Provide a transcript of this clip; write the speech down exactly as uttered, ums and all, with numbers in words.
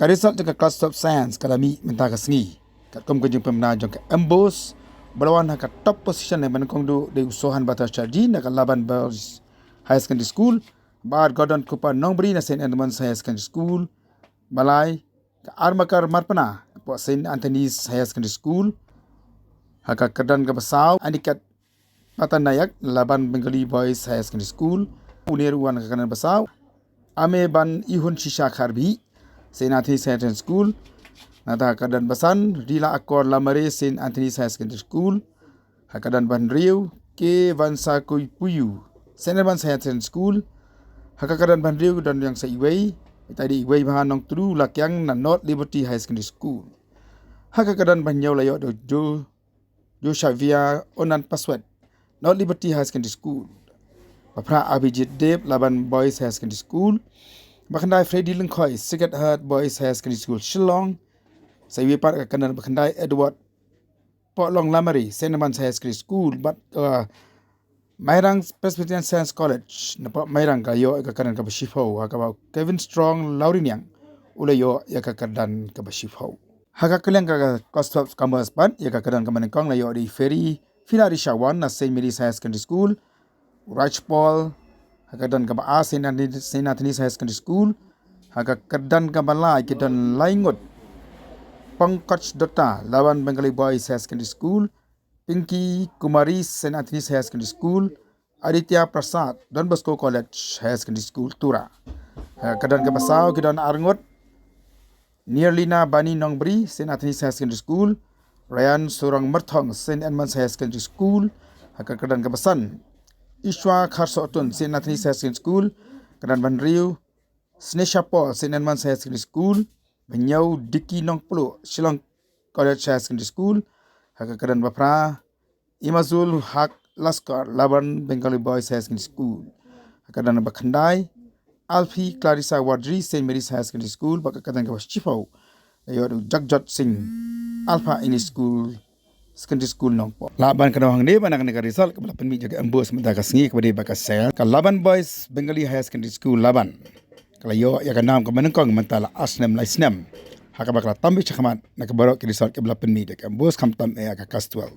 Ka result jong ka Class twelve Science ka la mih mynta ka sngi. Katkum ka jingpynbna jong ka MBOSE, ba la wan ha ka top position ha kaba nyngkong duh dei u Sohan Bhattacharjee na ka Laban Boys Higher Secondary School, ba ar Gordon Cooper Nongbri na Saint Edmund's Higher Secondary School, ba lai ka Armakar Marpna hapoh Saint Anthony's Higher Secondary School, ha ka kyrdan kaba saw Aniket Patanayak, Laban Bengali Boys Higher Secondary School, u Neru wan ha ka kyrdan ba saw, Ame Ban Ihun Shisha Kharbi, Saint Anthony's Higher Secondary School, nangta ha ka kyrdan ba san, Rila Akor Lamare, Saint Anthony's Higher Secondary School, ha ka kyrdan ba hynriew, K Vansa Kui Puyu, Saint Edmund's Higher Secondary School, ha ka kyrdan ba hynriew don ïa sa iwei, ita dei iwei bha Nongtru Lakiang na North Liberty Higher Secondary School. Ha ka kyrdan ba hynñiew la ïoh da u Jo Joshavia Onan Paswet, North Liberty Higher Secondary School. Ba phra Abhijit Deb, Laban Boys Higher Secondary School. Ba khyndai Freddy Lyngkhoi, Sacred Heart Boys Higher Secondary School, Shillong. Sa iwei pat ha ka kyrdan ba khyndai Edward Pohlong Lamare, Saint Edmund's Higher Secondary School. Bad, uh, Mairang Presbyterian Science College, napoh Mairang ka la ïoh ïa ka kyrdan kaba shiphew, ha kaba Kevin Strong Lauriniang u la ïoh ïa ka kyrdan kaba shiphew. Ha ka kyrdan ka Class twelve Commerce pat, ïa ka kyrdan kaba nyngkong la ïoh da i Ferry Philari Shawan na Saint Mary's Higher Secondary School, Raj Paul, ha ka kyrdan kaba ar Saint Anthony, Saint Anthony's Higher Secondary School, ha ka kyrdan kaba lai ki don lai ngut, Pankaj Dutta, Laban Bengali Boys Higher Secondary School, Pinky Kumari, Saint Anthony's Higher Secondary School, Aditya Prasad, Don Bosco College Higher Secondary School, Tura. Ha ka kyrdan kaba saw ki don ar ngut, Nirlina Bani Nongbri, Saint Anthony's Higher Secondary School, Ryan Surang Myrthong, Saint Edmund's Higher Secondary School, ha ka kyrdan kaba san, Ishwa Kharsotun, Saint Anthony's Higher Secondary School, kyrdan ba hynriew, Snesha Paul, Saint Edmund's Higher Secondary School, ba hynñiew Dicky Nongpluh, Shillong College Higher Secondary School, ha ka kyrdan ba phra, Imazul Haq Laskar, Laban Bengali Boys Higher Secondary School, ha ka kyrdan ba khyndai, Alfie Clarissa Wadri, Saint Mary's Higher Secondary School, bad ha ka kyrdan kaba shiphew, la ïoh da u Jagjot Singh, Alpha English School, Secondary School Nongpoh. Lah ban kynmaw hangne ba na kane ka result kaba la pynmih jong ka MBOSE mynta ka sngi kaba dei bad ka sel, ka Laban Boys Bengali Higher Secondary School Laban ka la ïoh ïa ka nam kaba nyngkong mynta la ar snem lai snem, ha kaba ka la tam beit shakhmat na ka baroh ki result kiba la pynmih da ka MBOSE khamtam ïa ka Class twelve.